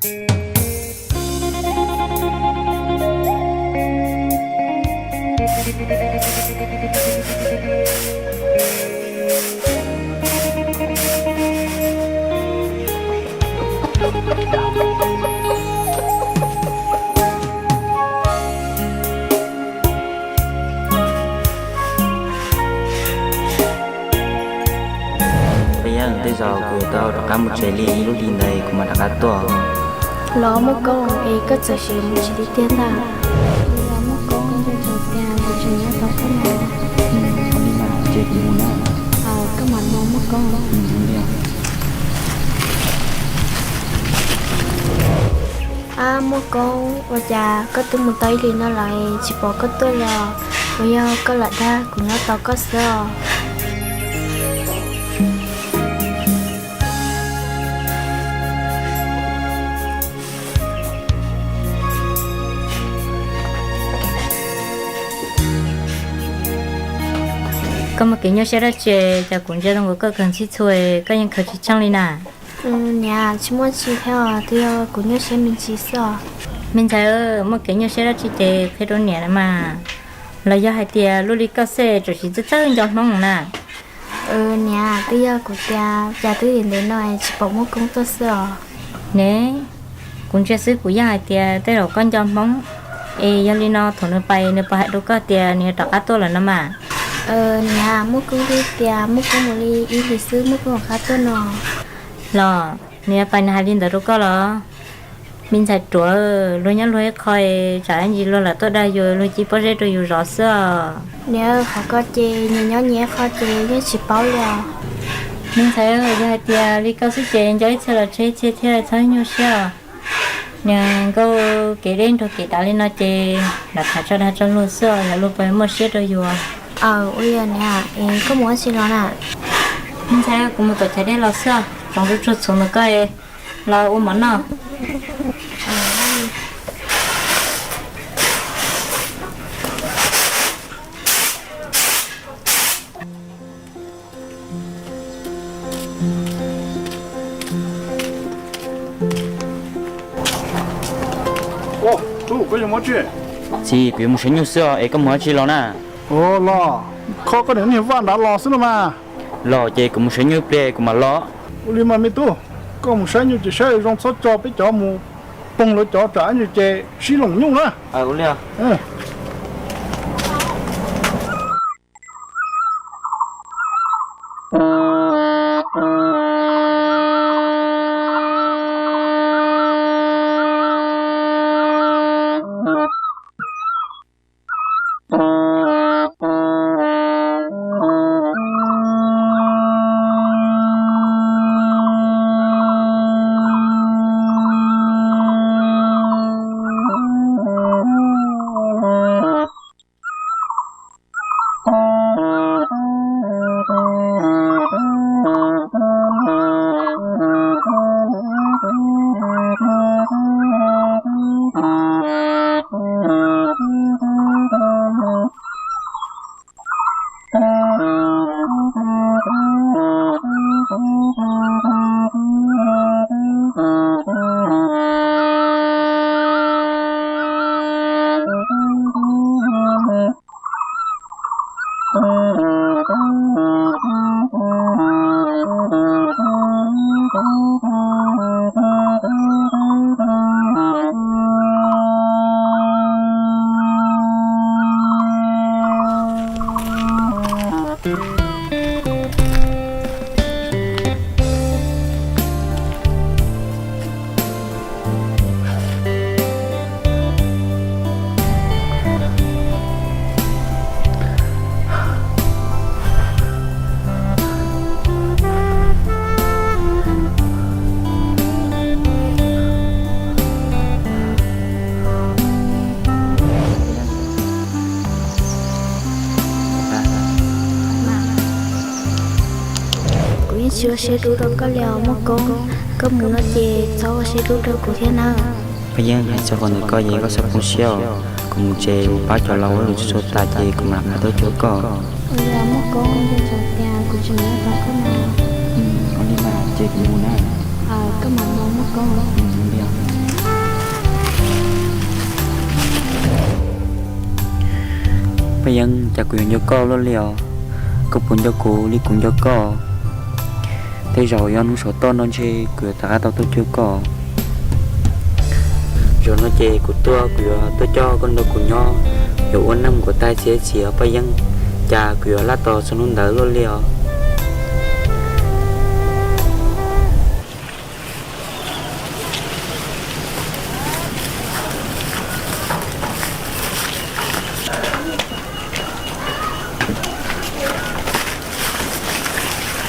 Paj Yeeb, tej zaum kuv yuav tau rov qab mus tsev li ib lub hli ntawd kuv mam rov qab tuaj. Los Muaj Koob, es koj txawm sim mus tsev tiag tiag ntag. Los Muaj Koob, nco ntsoov tias kuv tseem nyob tos koj na. Ua li mas ces kuv mus na. Koj mam mus Muaj Koob. Ab Muaj Koob, ua cas koj twb mus tau ib hlis no lawm tsis pom koj tuaj li os? Puas yog koj lam dag kuv nyob tos koj xwb os? Koj muaj kev nyuaj siab dab tsi, cas kuv ntsia zoo nkaus koj khaws ntxhib txhua, koj yeej khaws tsis tsheej li na? Niam, tsis muaj tsi thiab os, twb yog kuv nyuaj siab me ntsis xwb os. Me ntxhais, muaj kev nyuaj siab dab tsi ces qhia rau niam mas. Los yog hais tias luaj li koj xwb tseem tsis txawj txawj nco Hmoob na? Niam, twb yog kuv tias cas twb ntev no es tsis pom Muaj Koob tuaj xwb os. Ne, kuv ntsia xwb kuv yeej hais tias tej zaum koj nco Hmoob. Es yog li no thaum nws pais nws puas hais rau koj tias nws yuav rov qab tuaj lawm no mas? Niam, Muaj Koob twb tias Muaj Koob mus li ib hlis xwb Muaj Koob rov qab tuaj no. Los nws yuav pais nws hais li ntawd rau koj los? Me ntxhais ruam, luag nyob luag ib qho, tsam ib ntsis luag lam tuaj dag yus luag cia pob zeb rau yus zov xwb os. Niam, qhov ko ces nyias nyob nyias ib qho ces yeej tsis paub li os. Me ntxhais, yog hais tias li koj xwb ces nco ib txhia los tseg ib txhia thiab txhob nyuaj siab os. Niag nkauj kev deb nrog kev dav li no ces lam tham tso dag tso luag xwb os, yog luag puas muaj siab rau yus. Aw, ua li niam, es koj mus ua tsi los na? Me ntxhais, kuv mus tom chav dej los xwb os, tsoom tsuag txhuv ntawm koj los ua mov noj. Txiv, kuv yuav mus saib nyuj xwb os, es koj mus ua tsi los na? Ua los, kho koj niag vaj nrad los xwb no mas. Los ces kuv mus saib nyuj pliag kuv mam los. Ua li mas me tub, koj mus saib nyuj ces saib zoo txhob tso peb cov mus poog lawv cov tsam ib ntsis ces sib loom nyuj na. Kuv yeej tsis ua siab dub rau koj li os Muaj Koob, koj mus no ces txhob ua siab dub rau kuv thiab nawb. Paj Yeeb, hais txog qhov ntawm koj ces koj txhob poob siab os, kuv mus tsev mus pab cov laus ua lus txhua tas ces kuv mam rov qab tuaj cuag koj. Ua li Muaj Koob, nco ntsoov tias kuv tseem nyob tos koj na. Ua li mas ces kuv mus na. Koj mam mus Muaj Koob. Paj Yeeb, cas kuv yuav nco koj luaj li os? Koj puas nco kuv li kuv nco koj? Tej zaum yog hnub saum toj no ntshe kuv yuav rov qab tau tuaj cuag koj. Zaum no ces kuv tuaj, kuv yuav tuaj coj koj nrog kuv nyob, yuav ua neej nkaus tag txiav txim os Paj Yeeb. Cas kuv yuav laj tos txog hnub ntawd luaj li os.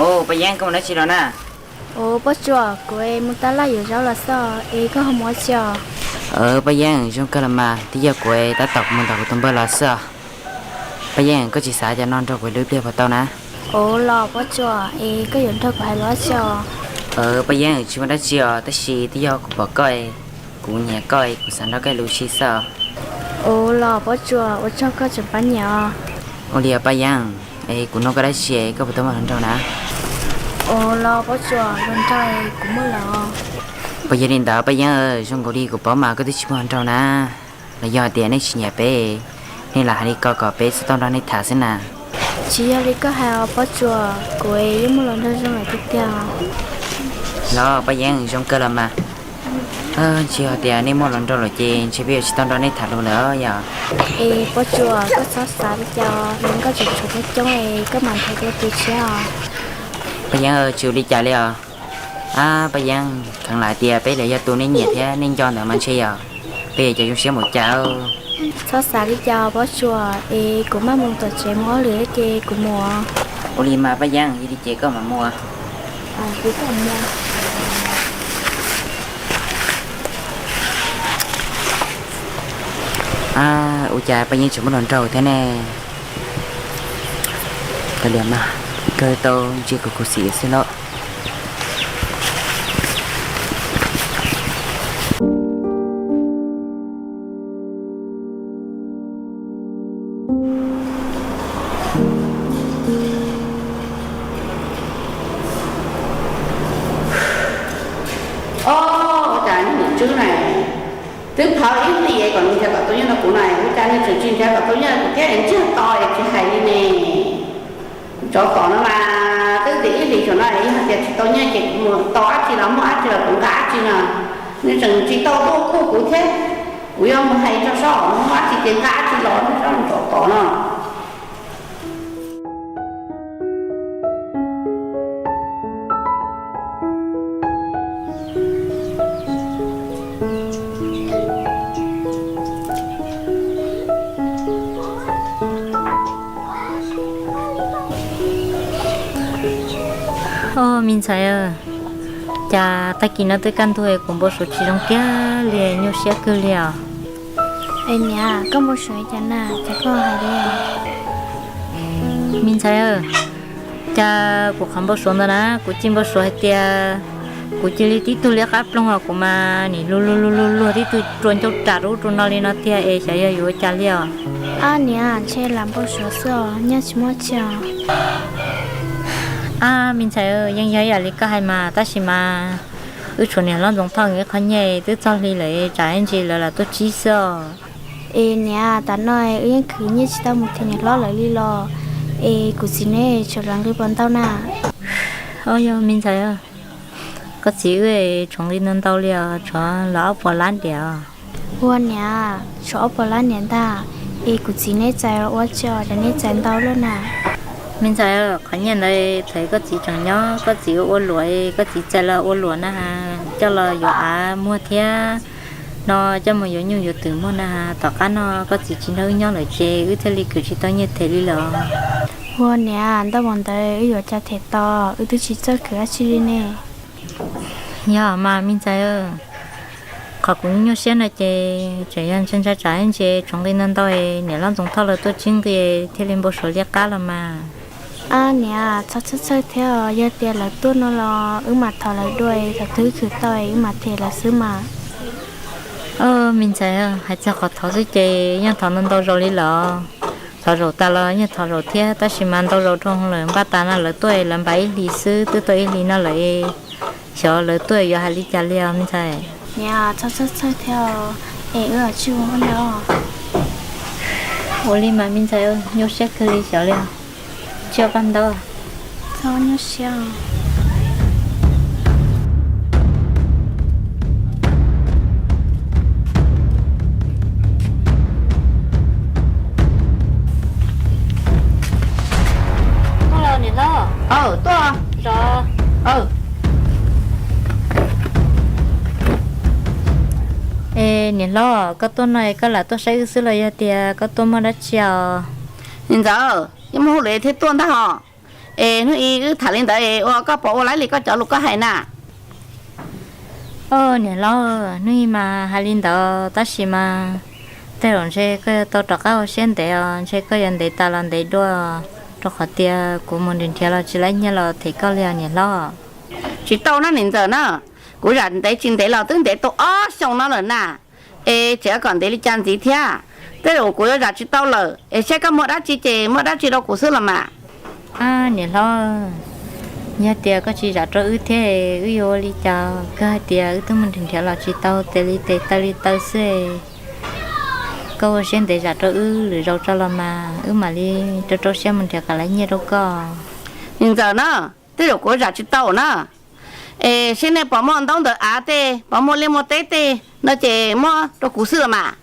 Ua, Paj Yeeb, koj mus dab tsi los na? Ua, Pob Tsuas, kuv mus tab laj yuav zaub los xwb es koj ho mus ua tsi os? Paj Yeeb, zoo kawg los mas, twb yog kuv tab tom mus nrog kuv tus npawg los xwb os. Paj Yeeb, koj tsis xav cov no nrog kuv lub pliag puas tau na? Ua los Pob Tsuas, es koj yuav nrog kuv hais lus dab tsi os? Paj Yeeb, tsis muaj dab tsi os, tab sis twb yog kuv pom koj, kuv nyiam koj, kuv xav nrog koj lus si xwb os. Ua los Pob Tsuas, ua tsaug koj tseem pab nyiam os. Ua li os Paj Yeeb, es kuv nug koj dab tsi koj puas tau muaj hluas nraug na? Ua los Pob Tsuas, hluas nraug kuv muaj lawm. Puas yog li ntawd Paj Yeeb, zoo nkaus li kuv paub mas koj twb tsis muaj hluas nraug na. Los yog tias nej tsis nyiam peb, nej lam hais li ko kom peb tsis tau nrog nej tham xwb na. Tsis yog li koj hais os Pob Tsuas, kuv yeej muaj hluas nraug zoo lawm tiag tiag. Los Paj Yeeb, zoo kawg los mas. Tsis yog tias nej muaj hluas nraug lawm ces ntshe peb yuav tsis tau nrog nej tham lus lawm yom. Es Pob Tsuas, koj txhob xav li cas, hluas nkauj tseem tshuav coob coob es koj mam nrhiav dua tus tshiab os. Paj Yeeb, tsis ua li cas li os. Ab Paj Yeeb, kheev lam tias peb lawv yog tus nej nyiam thiab nej nco ntawd mas ntshe yog peb cov zoo siab mus cas. Txhob xav li cas Pob Tsuas, es kuv maj mus tom tsev mus ob lwm ces kuv mus. Ua li mas Paj Yeeb, yog li ces koj mam mus. Ab, ua cas Paj Yeeb tseem muaj hluas nraug thiab ne? Kav liam mas, kawg tau ntsia kuv khuv xim xwb los. Ob, ua cas niag niam tswb na, twb phawv ib hlis kom nws nrhiav kom tau nyiaj rau kuv na, ua cas nws tseem tsis nrhiav kom tau nyiaj rau kuv thiab es ntsiag to es tsis hais li ne. Tsov tom no mas twb tias ib hlis xyoo no es yog hais tias tsis tau nyiaj ces kuv mus tau dab tsi los muaj dab tsi los kuv nqa dab tsi no. Nws tseem tsis tau tuaj kuj kuv thiab, kuv yuav mus hais tso seb muaj dab tsi ces nqa dab tsi los, tsov tom no. Ob, me ntxhais, cas tag kis no twb kaj ntug kuv npau suav tsis zoo kiag li, nyuaj siab kawg li os. Es niam, koj npau suav cas na, cas koj hais li? Me ntxhais, cas kuv qhov npau suav ntawd na, kuv cia npau suav hais tias kuv cia li tib tug liab qab ploog os, kuv mas nim luag luag luag luag tib tug rua ncauj ras rau ub rau no li no tiag es xyov yog yuav ua cas li os. Ab niam, ntshe lam npau suav xwb os, nyaj tsis muaj tsi os. Ab me ntxhais, yeej yog ib yam li koj hais mas, tab sis mas wb tshuav niam hlob Ntxoov Thoj nkawd qhov nyiaj twb txog hli lawm, tsam ib ntsis lawv lam tuaj tsib xwb os. Es niam, tam no wb yeej khwv nyiaj tsis tau mus thim niam hlob lawv li los, es kuv txiv neb tshuav lawv nqi puas ntau na? Ob, yog me ntxhais, koj txiv wb tshuav nqi ntau ntau li os, tshuav los ob puas lab ntiam os. Ua niam, tshuav ob puas lab ntiam ntag, es kuv txiv neb txais ua tsi os, cas neb txais ntau luaj na? Me ntxhais, qhov nyiaj ntawd thaum koj txiv tseem nyob koj txiv ua luam, koj txiv txais los ua luam na, coj los yuav av muag thiab no, coj mus yuav nyuj yuav twm muag na. Tom qab no koj txiv tsis nrog wb nyob lawm ces wb thiaj li khwv tsis tau nyiaj them li lawm. Ua niam, ntau npaum ntawd wb yuav cas them tau, wb twb tsis txawj khwv dab tsi li ne. Yog mas me ntxhais, qhov kuv nyuaj siab no ces tseem yog ntshai ntshai tsam ib ntsis tshuav nqi ntau ntau, niam hlob Ntxoov Thoj lawv tuaj tsib nqi thiaj li npau suav liab qab los mas. Ab niam, txhob txhawj txhawj thiab os, yog tias lawv tuaj no los wb mam thov lawv dua, thaum twg khwv tau wb mam them lawv xwb mas. Ob, me ntxhais, hais txog qhov thov xwb ces yeej thov ntau ntau zaus li lawm. Thov zaum tas los yeej thov zaum thiab, tab sis mas ntau zaus dhau lawm, npaj tas no lawv tuaj lawv npaj ib hlis xwb, twb tau ib hlis no lawm, xyov lawv tuaj yuav hais li cas li os me ntxhais. Niam, txhob txhawj txhawj thiab os, es wb ua tsis ua hauj lwm. Ua li mas me ntxhais, nyuaj siab kawg li xyov li os. Tsis ua paj ntaub. Niam hlob, tuaj. Es niam hlob, koj tuaj no es koj lam tuaj saib wb xwb los yog tias koj tuaj muaj dab tsi os? Niam ntxawm, yeej muaj hauj lwm thiaj tuaj ntag hos. Es hnub ib wb tham li ntawd es ua koj puas ua laib li koj cov lus koj hais na? Au niam hlob, hnub ib mas hais li ntawd tab sis mas tej zaum ntshe koj yuav tau rov qab ua siab ntev os, ntshe koj yuav ntev tas los ntev dua, rau qhov tias kuv mus nrhiav nrhiav los tsis laib nyiaj los them koj li os niam hlob. Tsis tau na niam ntxawm na, kuv zam ntev tsis ntev los twb ntev tau ob xyoos no lawm na. Es tseem kom ntev li cas ntxiv thiab? Tej zaum kuv yuav zam tsis tau lawm es saib koj muaj dab tsi ces muab dab tsi rau kuv xwb los mas. Niam hlob, yog tias koj tsis zam rau wb thiab wb yuav ua li cas? Koj hais tias wb twb mus nrhiav nrhiav los tsis tau tes li tes taw li taw xwb. Koj ua siab ntev zam rau wb lwm zaus tso los mas wb mam li rau rau siab mus nrhiav kom laib nyiaj rau koj. Niam ntxawm na, tej zaum kuv zam tsis tau na. Es seb nej puas muaj ntaub ntawv av tej, puas muaj liaj muaj teb tej no ces muab rau kuv xwb los mas.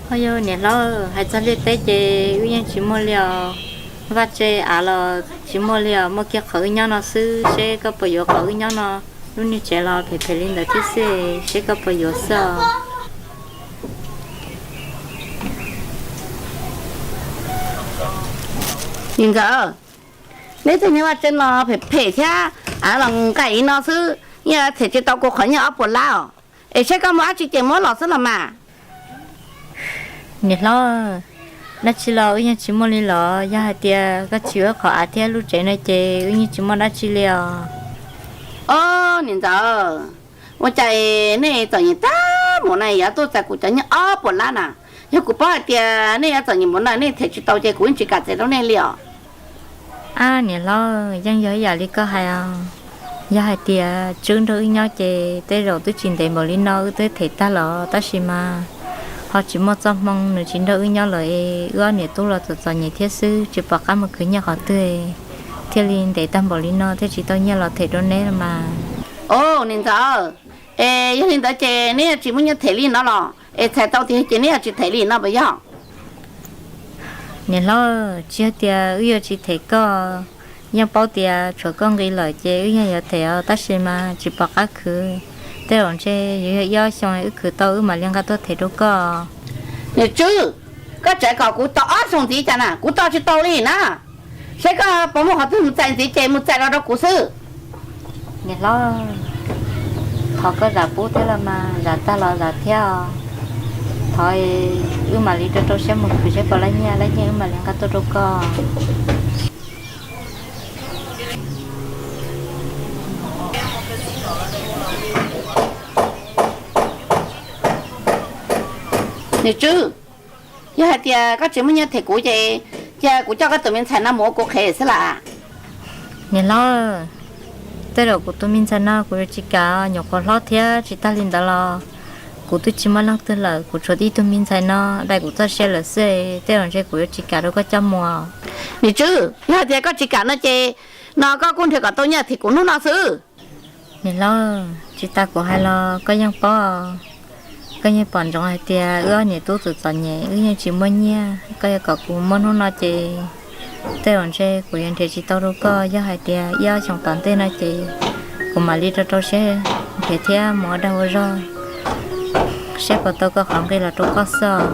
Ho yog niam hlob, hais txog liaj teb ces wb yeej tsis muaj li os. Vaj tse av los tsis muaj li os, muaj kiag qhov wb nyob no xwb. Seb koj puas yuav qhov wb nyob no, lub niag tsev los phem phem li ntawd thiab xwb, seb koj puas yuav xwb os. Niam ntxawm, neb tej niag vaj tse no phem phem thiab, av los nqaim li no xwb, yeej them tsis tau kuv qhov nyiaj ob puas lab os. Es seb koj muaj dab tsi ces muab los xwb los mas. Niam hlob, dab tsi los wb yeej tsis muaj li los? Yog hais tias koj tsis yuav qhov av thiab lub tsev no ces wb yeej tsis muaj dab tsi li os. Au niam ntxawm, ua cas nej txom nyem tag npaum na yuav tuaj txais kuv cov nyiaj ob puas lab na? Yog kuv paub hais tias nej yuav txom nyem npaum no nej them tsis tau ces kuv yeej tsis kam txais rau nej li os. Ab niam hlob, yeej yog ib yam li koj hais os. Yog hais tias Tswb nrog wb nyob ces tej zaum twb tsis ntev npaum li no wb twb them tag los, tab sis mas ho tsis muaj txoj hmoo, nws tsis nrog wb nyob lawm es wb ob niam tub los txom txom nyem thiab xwb, tsis pom qab mus khwv nyiaj qhov twg, thiaj li ntev tag npaum li no thiaj tsis tau nyiaj los them rau neb los mas. Au niam ntxawm, es yog li ntawd ces neb yuav tsis muaj nyiaj them li no los? Es txhais tau tias ces neb yuav tsis them li no puas yog? Niam hlob, tsis yog tias wb yuav tsis them koj, yeej paub tias tshuav koj nqi lawm ces wb yeej yuav them os, tab sis mas tsis pom qab khwv. Tej zaum ntshe yuav yog ib ob xyoo wb khwv tau wb mam li nqa tuaj them rau koj. Niam Tswb, koj tseem kom kuv tos ob xyoos ntxiv cas na, kuv tos tsis tau li na. Seb koj puas muaj qhov twg mus txais ntxiv ces mus txais los rau kuv xwb. Niam hlob, thov koj zam pub thiab los mas, zam tag los zam thiab os. Thov wb mam li rau rau siab mus khwv seb puas laib nyiaj, laib nyiaj wb mam li nqa tuaj rau koj. Niam Tswb, yog hais tias koj tsis muaj nyiaj them kuv ces cia kuv coj koj tus me ntxhais no mus ua kuv qhev xwb las. Niam hlob, tej zaum kuv tus me ntxhais no kuv yuav tsis kam, nyuam qhuav hlob thiab tsis tag li ntawd los kuv twb tsis muaj leej twg lawm, kuv tshuav tib tug me ntxhais no dai kuv txoj sia lawm xwb, tej zaum ntshe kuv yuav tsis kam rau koj coj mus. Niam Tswb, yog hais tias koj tsis kam no ces no koj kuj nrhiav kom tau nyiaj them kuv hnub no xwb. Niam hlob, tsis tas kuv hais los koj yeej paub, koj yeej pom ntsoov hais tias wb ob niam tub txom txom nyem, wb yeej tsis muaj nyiaj, koj yuav kom kuv muab hnub no ces tej zaum ntshe kuv yuav nrhiav tsis tau rau koj. Yog hais tias ib ob xyoos tom ntej no ces kuv mam li rau rau siab nrhiav thiab mus ua dag ua zog, saib puas tau koj qhov nqi los rau koj xwb.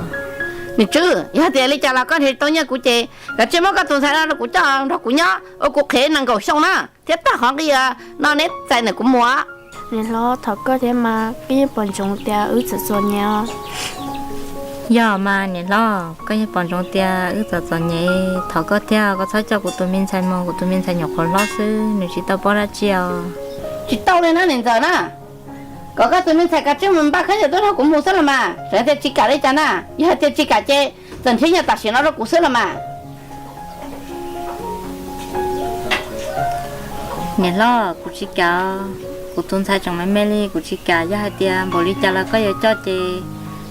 Niam Tswb, yog tias li cas los koj nrhiav tau nyiaj kuv ces kav tsij muab koj tus ntxhais no rau kuv coj nrog kuv nyob ua kuv qhev nees nkaum xyoo na, thiab tag qhov nqi no neb txais ntawm kuv mus. Niam hlob, thov koj thiab mas, koj yeej pom ntsoov tias wb txom txom nyem os. Yog mas niam hlob, koj yeej pom ntsoov tias wb txom txom nyem, thov koj thiab koj txhob coj kuv tus me ntxhais mus, kuv tus me ntxhais nyuam qhuav hlob xwb, nws tsis tau paub dab tsi os. Tsis tau li na niam ntxawm na, kom koj tus me ntxhais kav tsij mus npaj khaub ncaws tuaj nrog kuv mus xwb los mas, tseem tias tsis kam li cas na. Yog hais tias tsis kam ces txawm nrhiav nyiaj tam sim no rau kuv xwb los mas. Niam hlob, kuv tsis kam, kuv tus ntxhais tseem me me li, kuv tsis kam. Yog hais tias npaum li cas los koj yuav coj ces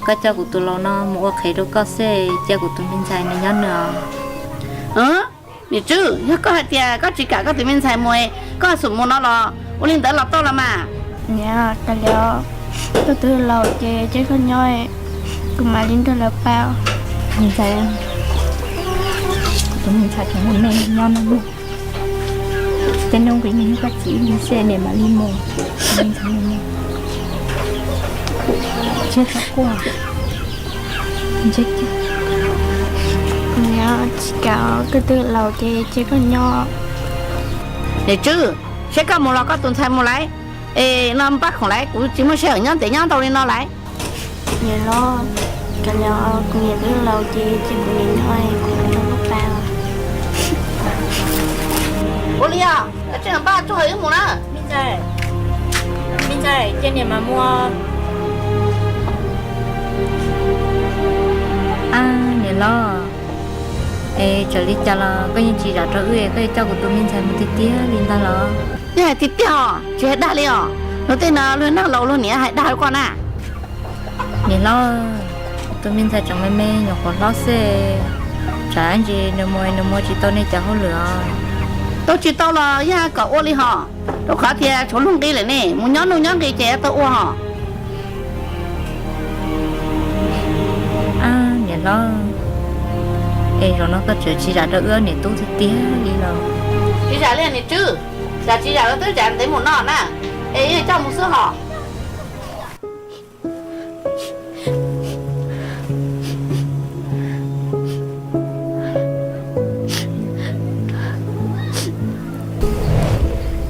Koj coj kuv tus laus no mus ua qhev rau koj xwb, cia kuv tus me ntxhais nws nyob nws os. Niam Tswb, yog koj hais tias koj tsis kam koj tus me ntxhais mus, koj xum mus no los ua li ntawd los tau los mas. Niam, kav liam, koj tus laus ces cia koj nyob, kuv mam li nrog lawv pab. Me ntxhais, kuv tus me ntxhais tseem me me nyob no, tej hnub kuv yeej yog koj txiv ib leeg xwb, niam mam li mus. Tsiab txhob quaj. Niam, tsis kam, koj tus laus ces cia koj nyob. Niam Tswb, saib koj mus los koj tus ntxhais mus lawm, es no npaj khoom lawm, kuv tsis muaj sij hawm nyob ntev nyob ntau li no lawm. Niam los, kav liam, kuv niam twb laus ces cia kuv niam nyob, kuv nrog koj pab. Ua li os, koj tsis npaj tsuj hawv wb mus na. Me ntxhais, cia niam mas mus. Ab niam los, es txawm li cas los koj yeej tsis zam rau wb, koj yuav coj kuv tus me ntxhais mus tiag tiag li ntag los? Yog hais tiag tiag os, tsis hais dag li os. Luag tej no luag neeg laus luag niam hais dag rau koj na. Niam hlob, tus me ntxhais tseem me me nyuam qhuav hlob xwb, tsam ntsis nws mus nws mus tsis tau nej cov hauj lwm os. Tau tsis tau los yog kom ua li hos, rau qhov tias tshuav luag nqi lawm ne, mus nyob nuj nyob nqi ces tau ua hos. Ab niam hlob, es zaum no koj tseem tsis zam rau wb niam tub tiag tiag li los? Tsis zam li niam Tswb, zam tsis zam los twb zam ntev mus no na, es yeej coj mus xwb hos.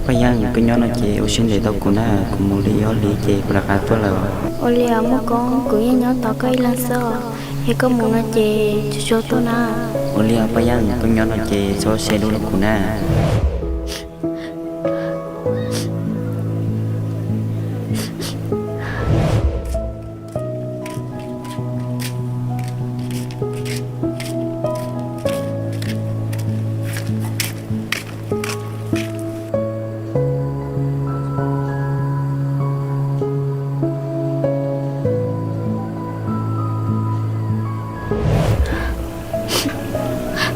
Paj Yeeb, koj nyob no ces ua siab ntev tau kuv na, kuv mus li ob hlis ces kuv rov qab tuaj lawm. Ua li os Muaj Koob, kuv yeej nyob tos koj ib leeg xwb os, yog koj mus no ces tsuag tsuag tuaj na. Ua li os Paj Yeeb, koj nyob no ces txhob ua siab dub rau kuv na.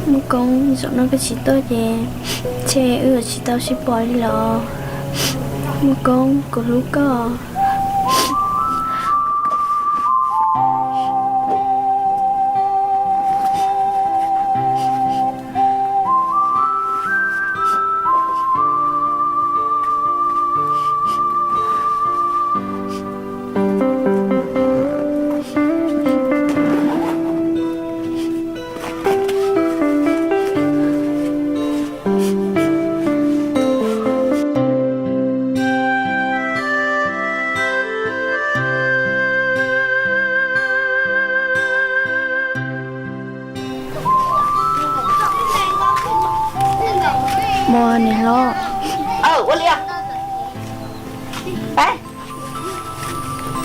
Muaj Koob, zaum no koj tsis tuaj ces ntshe wb yuav tsis tau sib pom li los. Muaj Koob, kuv hlub koj. Muaj niam hlob. Ua li,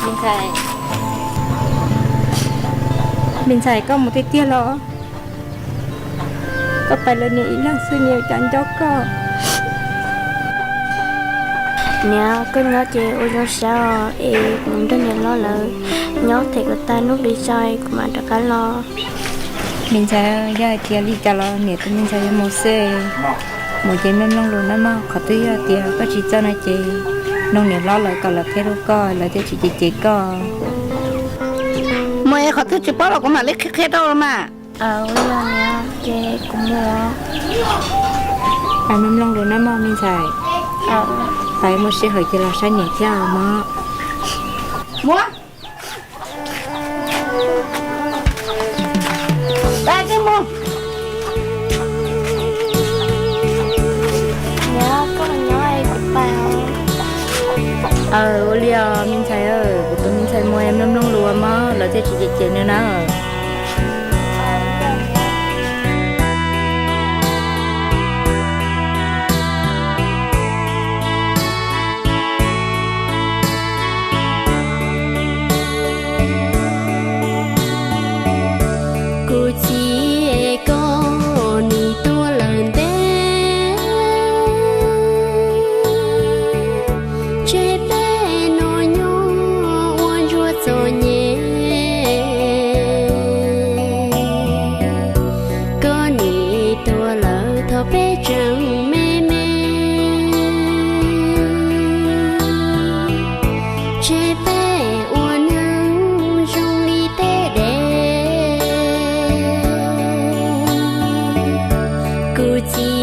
me ntxhais, me ntxhais koj mus tiag tiag los? Koj pais lawm niam ib leeg xwb niam yuav cas nco koj. Niam, koj nyob ces ua zoo saib os, es kuv mus nrog niam hlob lawv nyob them kom tag hnub qis tso kuv mam rov qab los. Me ntxhais, yog hais tias li cas los niam tus me ntxhais yuav mus xwb. Mus ces mloog mloog lus nawb mog, qhov twg yog tias koj tsis txawj no ces nug niam hlob lawv kom lawv qhia rau koj, lawv thiaj tsis cem cem koj. Mus es qhov twg tsis paub los kuv mam li qhia qhia rau los mas. Ces kuv mus. Pais mloog mloog lus nawb mog me ntxhais. Pais muaj sij hawm ces los saib niam thiab mog. Mus. Pais, pais mus. Niam, koj nyob es kuv pais. Ua li os me ntxhais, kuv tus me ntxhais mus mloog mloog lus mog, lawv thiaj tsis cem cem nws na. Kuv txiv, koj nim tuaj lawm ntev, ntshe peb nus nyoog ua ntsuag txom nyem. Tseg peb ua neeg zoo li tej dev, kuv txiv